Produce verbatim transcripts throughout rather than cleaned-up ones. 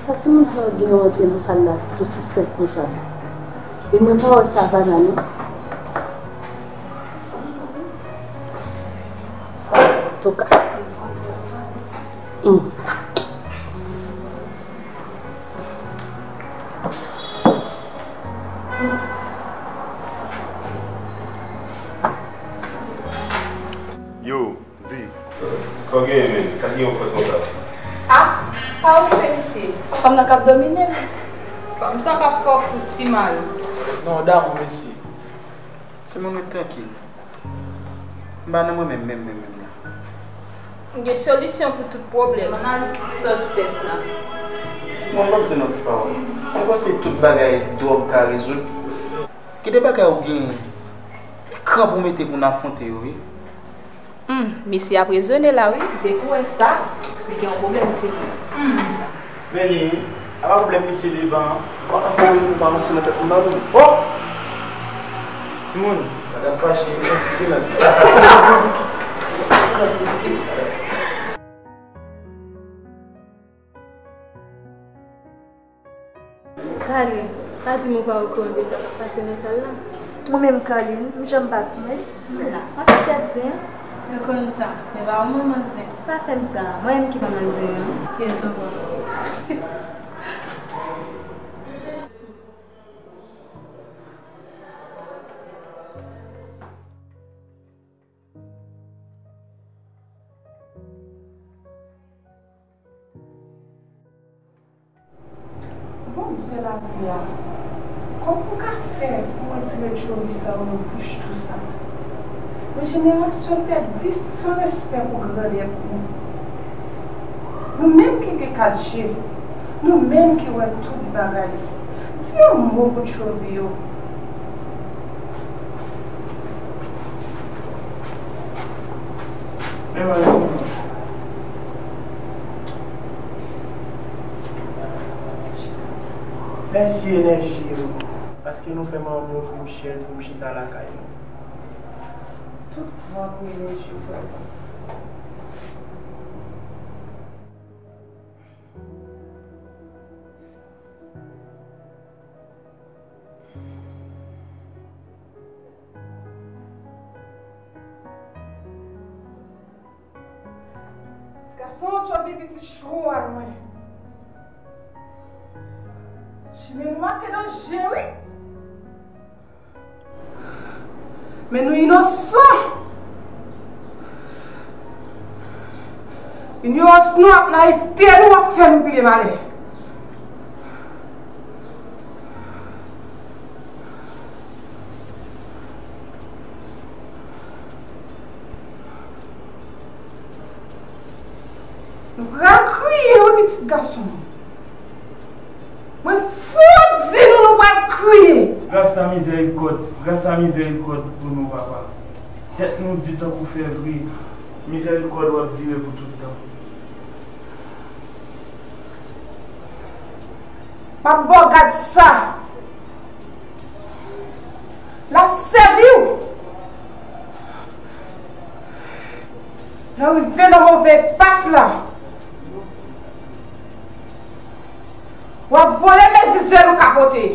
Sa timoun sa yo gen yo antre nan sal la tou sispèk konsa? E mwen pa wè Savana non. Antouka. Hmm. Yo, di, sa w genyen menm? Sa ki gen w fèt konsa? Ah, pa okipe misye. Fanm nan k ap domine m. Fanm sa k ap fè w fout ti mari. Non, damou mesye. Timoun ret trankil. M pa nan mwen menm, menm, menm, menm la. M gen solisyon pou tout pwoblèm. Ann al kite sòs tèt la. Timoun, ban m di nou ti pawòl. Ou panse tout bagay dwòg ka rezoud? Gen de bagay ou gen kran pou mete pou n afwonte yo, wi. Hmm, misye ap rezone la, wi. Depi w wè sa, li gen yon pwoblèm serye. Hmm. Men li, apa pwoblèm misye devan an? Ou pa ka fè anyen pou w pa ranse nan tèt moun nan, non. Oh! Timoun, sa t ap fache, yon ti silans. Yon ti silans, mesye, sa t ap Carline, pa di m ou pa okouran de sa k ap pase nan sal la. Mwen menm, Carline, m janm pa swen. M la, m ap fè tèt zen. Mwen konn sa, men pa ou manman zen. Pa fè m sa, mwen menm ki manman zen an. Yes, au revoir. Bondye lavi a, kòman w ka fè pou w retire tchovi sa yo nan bouch tou sa? Yon jenerasyon pèdi san respè pou grandèt nou. Nou menm ki gen kat je, nou menm ki wè tout bagay. Di yon mo pou tchovi yo. Men mwen, mèsi enèji yo, paske nou fè manman m ofri m chèz pou m chita lakay nou. Tout vwa pou enèji yo, frè mwen. Ti gason, tchovi pitit chwal mwen. Chimen nou ake danje, wi. Men nou inosan. Inyorans nou ak nayivte nou ap fè nou pile malè. Gason, mwen fout di nou nou pral kriye. Gras la mizèrikòd, gras la mizèrikòd pou nou, papa. Tèt nou di tankou fevriye. Mizèrikòd w ap dire pou tout tan. M ap ba w gad sa. L ap sèvi w. Lè w rive nan move pas la, w ap vole mezi zèl ou ka pote.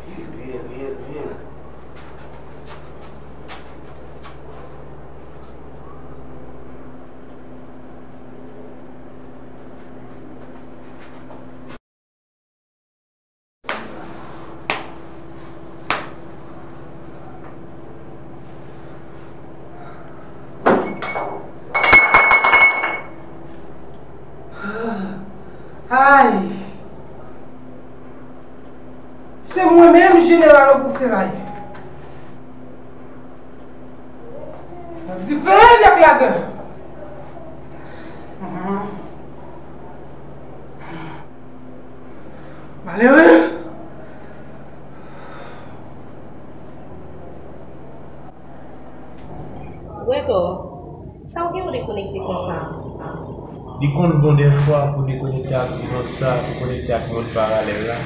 Vin, vin, vin, vin. Ay! Se mwen menm, Jeneral Ogou Feray. Nan diferan avèk lagè. Malere. Gweto, sa w gen w dekonekte konsa? Li konn bon dèfwa pou dekonekte ak moun sa, pou konekte ak mond paralèl la.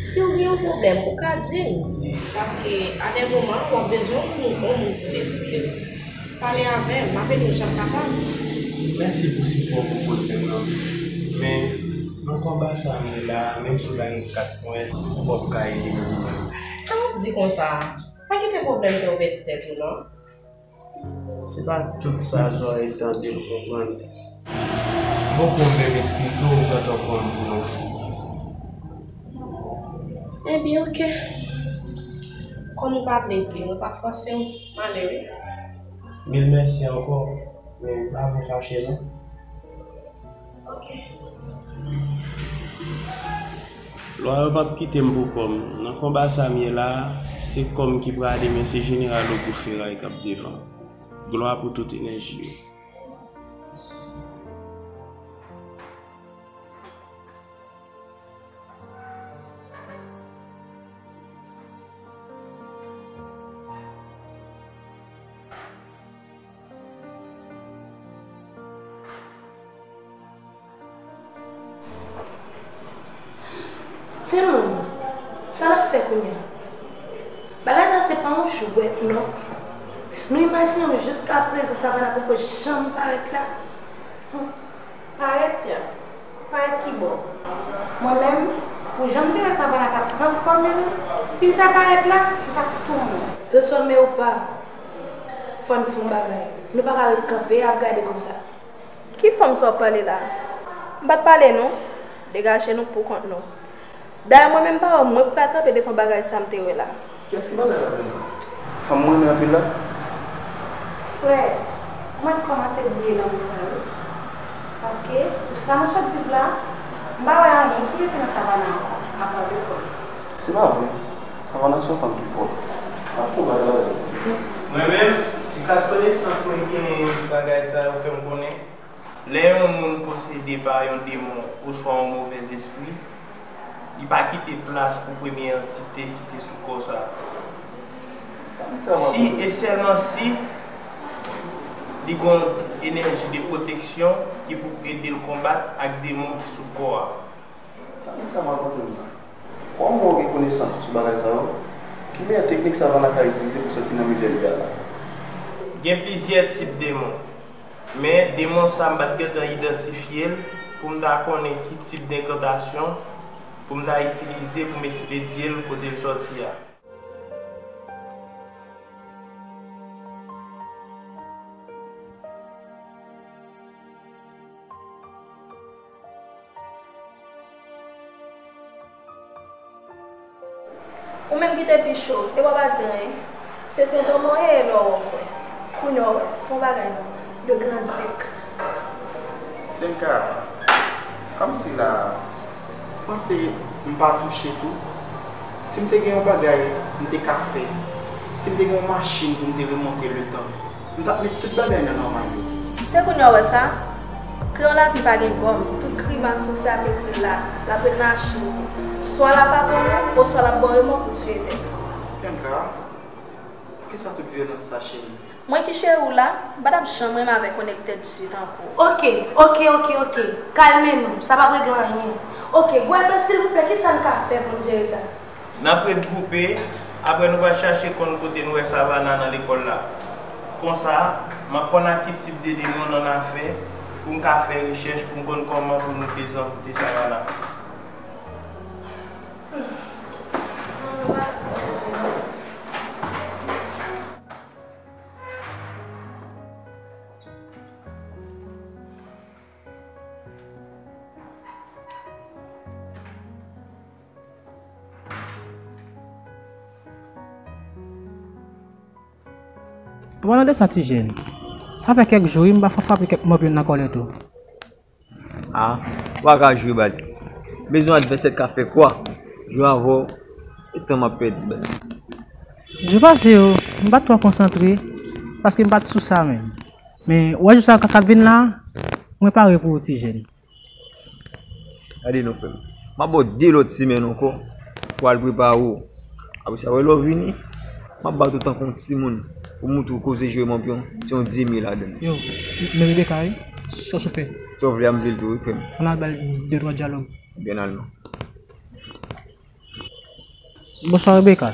Si w gen yon pwoblèm, ou ka di m, paske a de moman, w ap bezwen yon moun, yon moun pou te file. Pale avè m, m ap ede w jan m kapab. Mèsi pou sipò w pwopoze m nan. Men, nan konba sa m ye la, menm si w ta gen kat pwen, ou p ap ka ede m li menm. Sa w ap di konsa? Pa kite pwoblèm fè w pèdi tèt ou, non. Se pa tout sa zòrèy tande l konprann. Bon, pou m menm esplike w, ou gentan konn pou yon fou. Ebyen, oke. Kòm ou pa vle di, mwen p ap fòse w. M ale wi. Mil mèsi ankò, men pa vin fache non. Oke. Lwa yo p ap kite m pou kò m. Nan konba sa m ye la, se kò m ki prale, men se Jeneral Ogou Feray k ap devan. Glwa pou tout enèji yo. Timoun, sa n ap fè kounye a? Bagay sa se pa yon jwèt non. Nou imajine nou jiskaprezan Savannah poko janm parèt la. Parèt ya. Parèt ki bò? Mwen menm, pou jan m te wè Savannah t ap transfòme l, si l ta parèt la, m t ap tounen. Transfòme ou pa, fò n fè yon bagay. Nou pa ka ret kanpe ap gade konsa. Ki fanm sa w ap pale la a? M pa t pale non. Degaje nou pou kont nou. Dayè mwen menm pa wè mwen pou ka kanpe devan bagay sa m te wè la. Kiyès ki pale avè nou? Fanm m renmen anpil la? Frè, mwen kòmanse bliye lanmou sa wi. Paske pou sa nou sot viv la, m pa wè anyen ki rete nan Savannah ankò, apa lekòl. Se pa vre. Savannah se yon fanm ki fò. M ap konbat avè l. Mwen menm, ti kras konesans mwen genyen sou bagay sa yo fè m konnen, lè yon moun posede pa yon demon oswa yon movèzespri, li pa kite plas pou premye antite ki te sou kò sa. Si e sèlman si li gen yon enèji de pwoteksyon ki pou ede l konbat ak demon ki sou kò a. Sa misye ap rakonte m la? Kòman w gen konesans sou bagay sa yo? Ki meyè teknik Savannah ka itilize pou sòti nan mizè li a la? Gen plizyè tip demon. Men demon sa m pa t gentan idantifye l pou m ta konnen ki tip de enkantasyon pou m ta itilize pou m eseye di l kote l sòti a. Ou menm ki te pi cho, e w pa di anyen. Se sentòm ou ye lè w wè. Kounye a w wè, fè yon bagay non. Le Grand Duc. Bianca, kòmsi la, ou panse m pa touche tou? Si m te gen yon bagay m te ka fè, si m te gen yon machin pou m te remonte letan, m t ap met tout bagay nan nòmal yo. Se kounye a w wè sa? Kreyon lavi pa gen gòm, tout grimas ou fè ap ekri l la, l ap ret nan achiv ou. Swa l ap aprann ou, oswa l ap ba w remò pou tiye tèt ou. Bianca, poukisa tout vyolans sa, cheri? Mwen ki cheri w la, m pa t ap janm renmen avèk yon nèg tèt di tankou w. Oke, oke, oke, oke. Kalme nou, sa p ap regle anyen. Oke, Gweto, silvouplè, kisa n ka fè pou n jere sa? N ap regwoupe, apre nou va chache konn kote nou wè Savannah nan lekòl la. Konsa, m ap konn ak ki tip de demon n annafè pou m ka fè rechèch pou m konn kòman pou nou dezanvoute Savannah. An palan de sa, Tijèn, sa fè kèk jou wi m pa frape kèk mòpyon nan kòlèt ou. A, ou pa ka jwe baz. Bezwen advèsè k ap fè kwa? Jwe avè w, e tan m ap pèdi baz. Jou pase yo, m pa t twò konsantre, paske m pa t sou sa menm. Men, ou wè jou sa k ap vin la, mwen pare pou ou, Tijèn. Gade non, frè m. M ap ba w de lòt semèn ankò pou al prepare w. Apre sa, wè lè w vini, m ap bat ou tankou yon timoun pou montre w koze jwe mòpyon, se yon demi ladan l. Yo, men Rebecca wi, sa w sou fè? Sa w vle a, m vle l tou wi, frè m. Ann al ba l de twa dyalòg. Byen al non. Bonswa, Rebecca.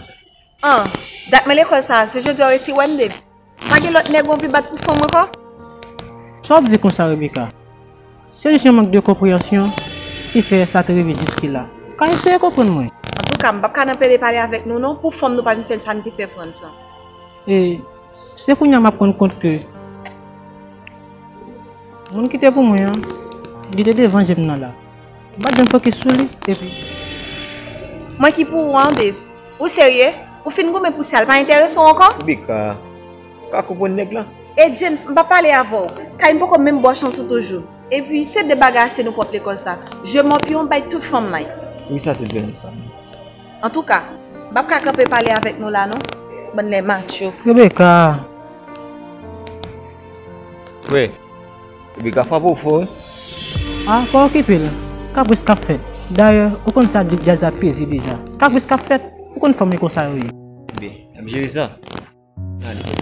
An, dat mwen lekòl sa a, se jodi a w resi wè m, Dave? Pa gen lòt nèg w anvi bat pou fanm ankò? Sa w ap di konsa, Rebecca? Se jis yon mank de konpreyansyon ki fè sa te rive jiskila. Ou ka eseye konprann mwen. Antouka, m p ap ka nan pede pale avèk nou non, pou fanm nou pa vin fè n sa n te fè Frantz lan. E se kounye a m ap rann kont ke moun ki te pou mwen an, li te devan je m nan la. M pa t janm fokis sou li, epi. Mwen ki pou ou an, Dave. Ou serye? Ou fin goumen pou sa, l pa enterese w ankò? Rebecca, ou ka konprann nèg lan? E James, m p ap pale avè w. Kay m poko menm ba w chans ou toujou. Epi, se de bagay ase nou pwòp lekòl sa. Jwe mòpyon bay tout fanm may. Wi, sa tout vre sa. Antouka, m p ap ka kanpe pale avèk nou la non. Bann lè macho. Rebecca. Frè, Rebecca frape w fò wi. A, pa okipe l. Kapris k ap fèt. Dayè, ou konn sa djaz la peze deja. Kapris k ap fèt, ou konn fanm yo konsa yo ye. Byen, n ap jere sa. Ale.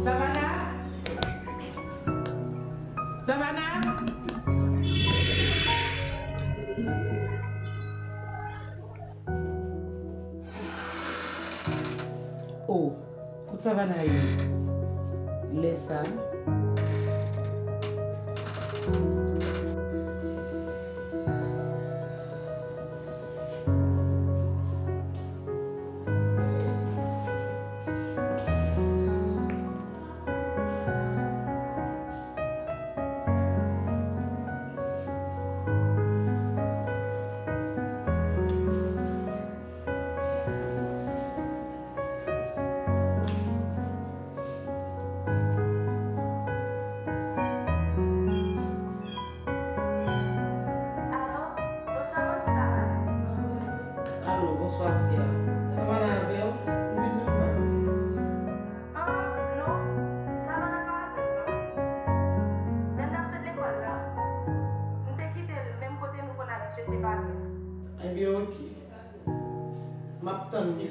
Savannah? Savannah? Oh, kot Savannah ye? Lè sa.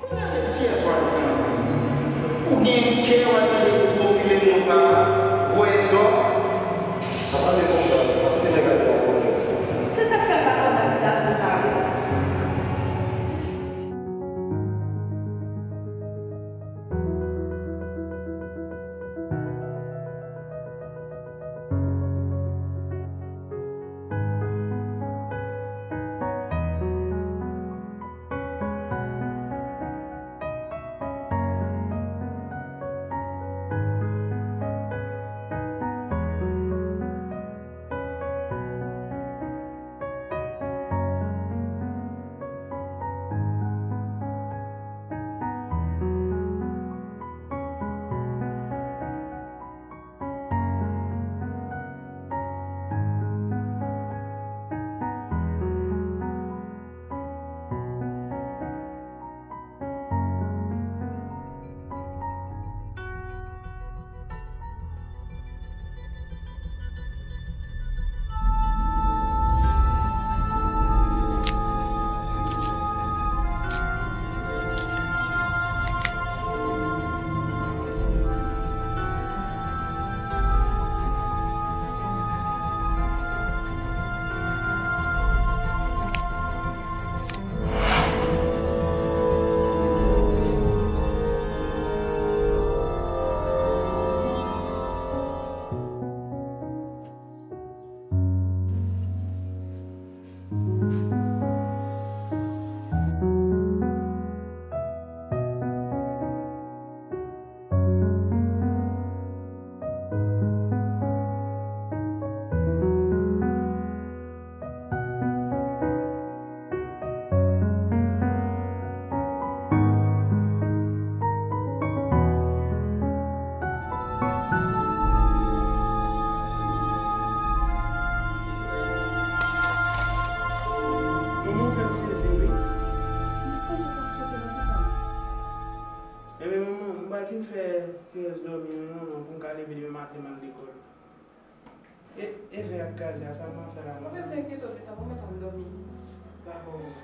Kounye a, depi kiyès w al tande? Ou gen kè w al tande gwo filemon sa a, gwo èdò? Sa pa de konsa, pa kite nèg la di w ankò. Se sa k fè m pa konprann ti gason sa a. Manman, ou fè m sezi, wi. Ebyen, manman, m pral fin fè ti rès dòmi, wi, manman, pou m ka leve demen maten m al lekòl. E, e vè ak kraze a, sa m a fè la, manman? Pa bezwen enkyete w, Pita, bon, mèt al dòmi. Dakò, manman.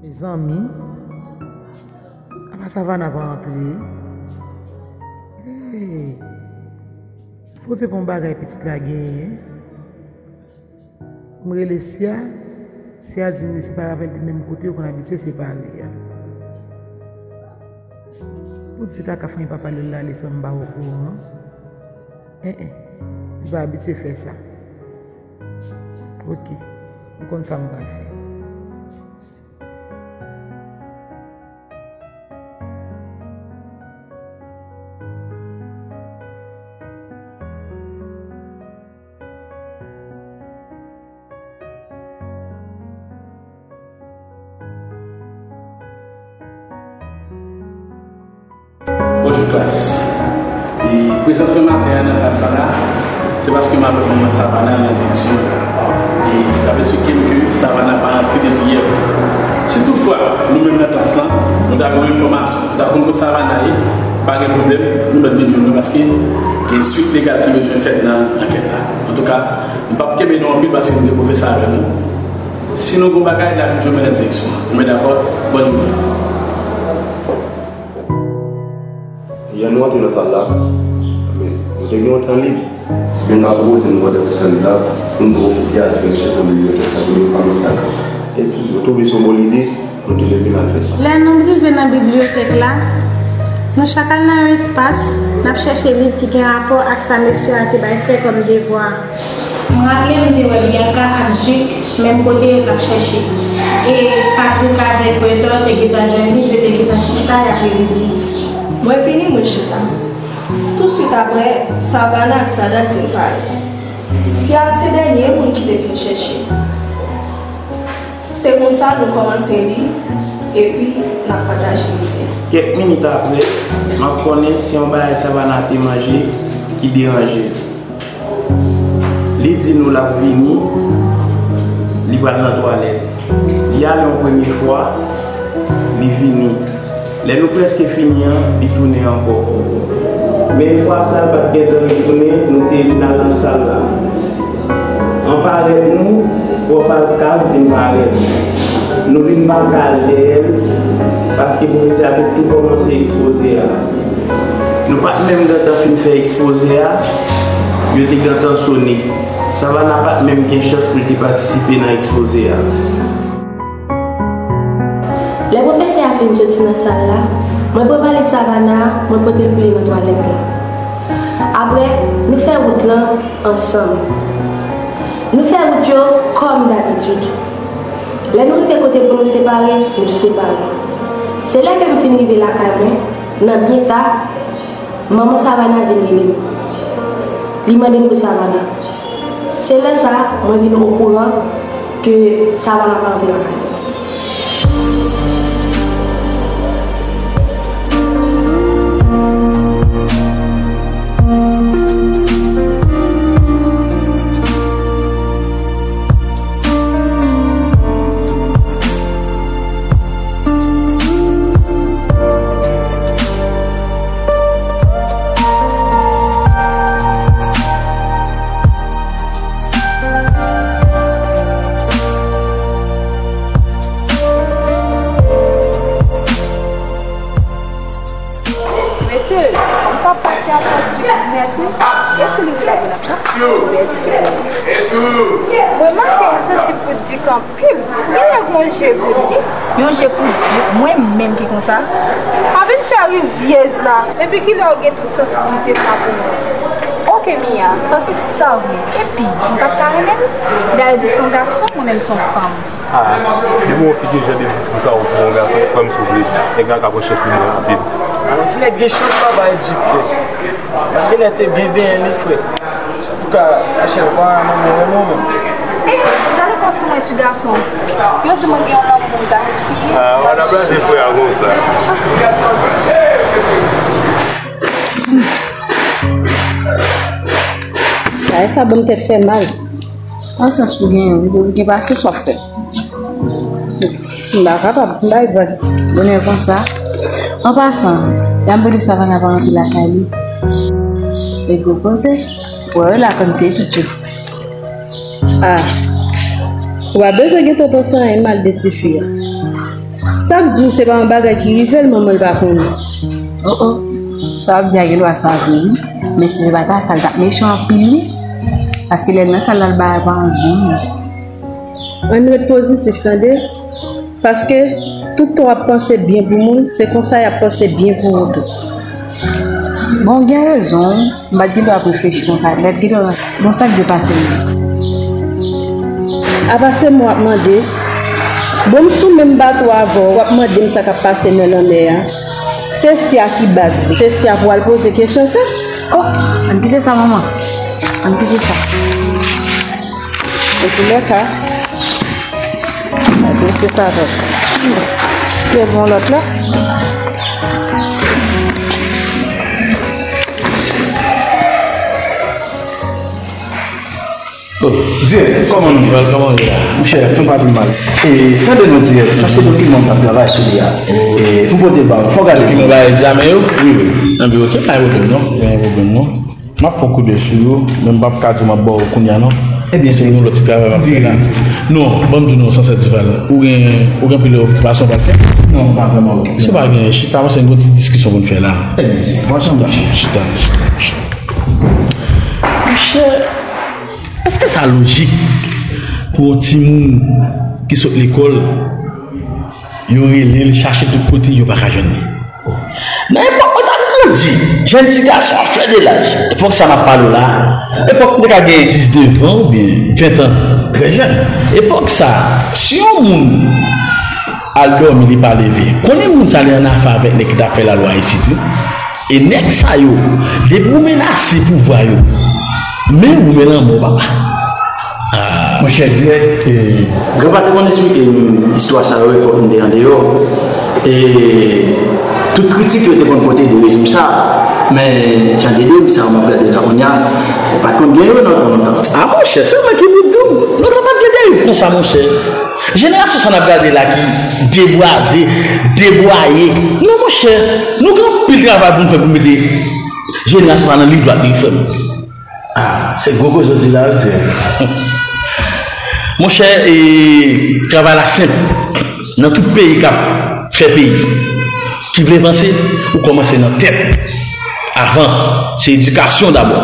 Mezanmi, apa Savannah pa antre? Hey! Pote pou yon bagay pitit la genyen. M rele Sia, Sia di m li separe avè l pi menm kote yo konn abitye separe a. Poutji Tata Fanny pa pale l ale san m pa okouran? En en, li pa abitye fè sa. Oke, m konn sa m pral fè. Bonjou klas. E prezans mwen maten an nan klas sa la, se paske m avèk manman Savannah nan direksyon an la. E li t ap eksplike m ke Savannah pa rantre depi yè. Si toutfwa, nou menm nan klas lan, nou ta gen yon enfòmasyon, nou ta konn kot Savannah ye, pa gen pwoblèm, nou mèt vin jwenn nou paske gen swit legal ki bezwen fèt nan ankèt la. Antouka, m p ap kenbe nou anpil paske m gen pwofesè avè nou. Si nou gen yon bagay, n a vin jwenn mwen nan direksyon an. Nou mèt dakò? Bòn jounen. Yè nou antre nan sal la, men nou te gen yon tan lib. Mwen ta pwopoze nou pandan ti tan lib la pou n pwofite al fè rechèch nan bibliyotèk la pou nou fè yon ti akò. Epi nou twouve se yon bon lide, nou tou de vin al fè sa. Lè nou rive nan bibliyotèk la, nou chak al nan yon espas, n ap chèche liv ki gen rapò ak sa mesye a te bay fè kòm devwa. M raple m te wè Bianca ak Duc menm kote yo t ap chèche li. E Patrick avèk Bertha te gentan jwenn li, yo te gentan chita, y ap revizye. Mwen vini, mwen chita. Touswit apre, Savannah ak Sadat vin pare. Sia se dènye moun ki te fin chèche. Se konsa nou kòmanse li, epi n ap pataje lide. Kèk minit apre, m ap konnen se yon bagay Savannah te manje ki deranje l. Li di nou l ap vini, li pral nan twalèt. Li ale yon premye fwa, li vini. Lè nou prèske fini an, li tounen ankò. Men fwa sa a, l pa t gentan retounen, nou te vin al nan sal la. An parèt nou, pwòf Alcave vin parèt. Nou vin pale dèyè l, paske pwofesè a te tou kòmanse ekspoze a. Nou pa t menm gentan fin fè ekspoze a, yo te gentan sone. Savannah pa t menm gen chans pou l te patisipe nan ekspoze a. Lè pwofesè a fin soti nan sal la, mwen pran valiz Savannah a, mwen pote l pou l nan twalèt la. Apre, nou fè wout lan ansanm. Nou fè wout yo kòm dabitid. Lè nou rive kote pou nou separe, nou separe. Se lè ke m fin rive lakay mwen, nan byen ta, manman Savannah vin rele m. Li mande m pou Savannah. Se lè sa a, mwen vin okouran ke Savannah pa antre lakay mwen. Ti mesye, fanm sa pati a pran Duc nèt wi. E sou li wi l ap vin ap pran. Remake, li sansib pou Duc anpil. Li lè gon je pou li. Yon je pou Duc, mwen menm ki konsa? Pa vin fè rizyèz la. Depi kilè w gen tout sansiblite sa pou mwen? Oke Mia, panse sa w vle. Epi, m pa t ka renmen l? Dayè Duc se yon gason, mwen menm se yon fanm. Ah, depi w fin gen jan de diskou sa a, ou tou yon gason, kwè m si w vle, nèg la ka pran chans li mwen anpil. Alò, ti nèg gen chans papa e Duc fè. Malgre lè te byen benyen li, frè. Antouka, Rachel, pa manman renmen w menm. Eh, gade kò sou mwen, ti gason. Yo di mwen gen yon lanmou gaspiye. Ah, w ap blaze frè a konsa. Bagay sa ban m tèt fè mal. Pasyans pou genyen, ou gen pasyans w ap fè. M pa kapab, m bay vag. Bonè konsa. An pasan, y ap mande Savannah pa rantre lakay li. E gwo koze. Wè, wè, la konn se tout yo. Ah. Ou pa bezwen gentan panse anyen mal de tifi a. Sa k di w se pa yon bagay ki rive l, manman l pa konnen? Oh, oh. Sa w ap di a gen dwa sa vre, wi. Men si se pa ta, sa l t ap mechan anpil, wi. Paske lè l nan sal la, l bay aparans bon moun. Ann ret pozitif, tande. Paske tout tan w ap panse byen pou moun, se konsa y ap panse byen pou ou tou. Bon, w gen rezon, wi. M pa t gen dwa ap reflechi konsa nèt, gen dwa gon sa k dwe pase m. Apa se mwen w ap mande? Bon, m sou menm bato avè w, w ap mande m sa k ap pase nan lanmè a. Se Sia ki baz li. Se Sia pou w al poze kesyon sa. Oh, ann kite sa, manman. Ann kite sa. Antoulèka, gade se sa vre. Kite bon lòt la. Dirèk, kòman nou ye? Kòman w ye la? Monchè, nou pa pi mal. E, tande non, dirèk, sa se dokiman m t ap travay sou li a. E, m pote ba ou, fò w gade. Dokiman ba egzamen yo? Wi, wi. Anben, oke, pa gen pwoblèm non. Pa gen pwoblèm non. M ap fè yon koudèy sou yo, men m p ap ka di w m ap ba w kounye a non. Ebyen, se yon lòt ti travay m ap fè la. Non, ban m di w non, Sansè Dival, ou gen, ou gen anpil okipasyon w pral fè? Non, m pa vrèman okipe. Si w pa gen, chita, paske n gen yon ti diskisyon pou n fè la. Ebyen, se enpòtan, monchè. Chita, chita, chita. Monchè, èske sa lojik pou yon timoun ki sot lekòl, yo rele l, chache tout kote, yo pa ka jwenn li? Nan epòk mwen t ap grandi, jèn ti gason an flè de laj, epòk sa m ap pale w la, epòk mwen te ka gen diznèf an oubyen ven an, trè jèn. Epòk sa, si yon moun al dòmi, li pa leve, konnen moun sa li annafè avèk nèg ki t ap fè lalwa isit wi. E nèg sa yo, depi ou menase pouvwa yo, men ou men lanmò, papa. Ah. Monchè, dirèk, e, granpa te konn esplike m istwa sa yo epòk m te andeyò. E tout kritik yo te konn pote de rejim sa, men jan de deriv sa yo m ap gade la kounye a, pa t konn gen yo nan tan lontan. Ah, monchè, se mwen ki pou di w, lontan pa t gen deriv konsa, monchè. Jenerasyon sa n ap gade la ki debwaze, debwaye. Non, monchè, nou gen anpil travay pou n fè pou n mete jenerasyon sa nan liy dwat li, frè m. Ah, se gwo koze w di la, wi, Thierry. Monchè, e, travay la senp. Nan tout peyi k ap fè peyi, ki vle vanse, ou kòmanse nan tèt. Avan, se edikasyon dabò.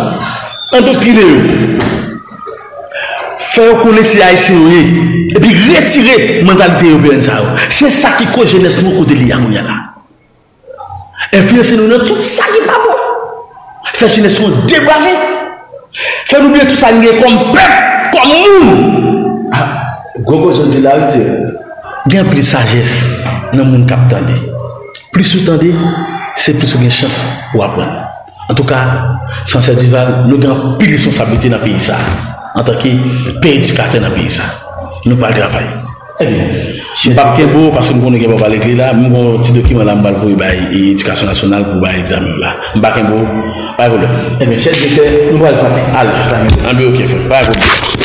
Endoktrine yo. Fè yo konnen se Ayisyen yo ye. Epi retire mantalite ewopeyen sa yo. Se sa ki koz jenès nou kote li ye a kounye a la. Enfliyanse nou nan tout sa ki pa bon. Fè jenès nou deprave. Fè nou bliye tout sa n gen kòm pèp, kòm moun. Ah, gwo koze w di la, wi, Thierry. Gen anpil sajès nan moun k ap tande. Plis ou tande, se plis ou gen chans pou w aprann. Antouka, Sansè Dival, nou gen anpil responsablite nan peyi sa, antanke pè edikatè nan peyi sa. Nou pral travay. Ebyen, m p ap kenbe w paske m konnen gen pa w pale kle la, m gen yon ti dokiman la m pral voye bay Edikasyon Nasyonal pou bay egzamen w la. M pa kenbe w, pa gen pwoblèm. Ebyen, chèf direktè, nou pral frape. Ale. Anben, oke, frè, pa gen pwoblèm.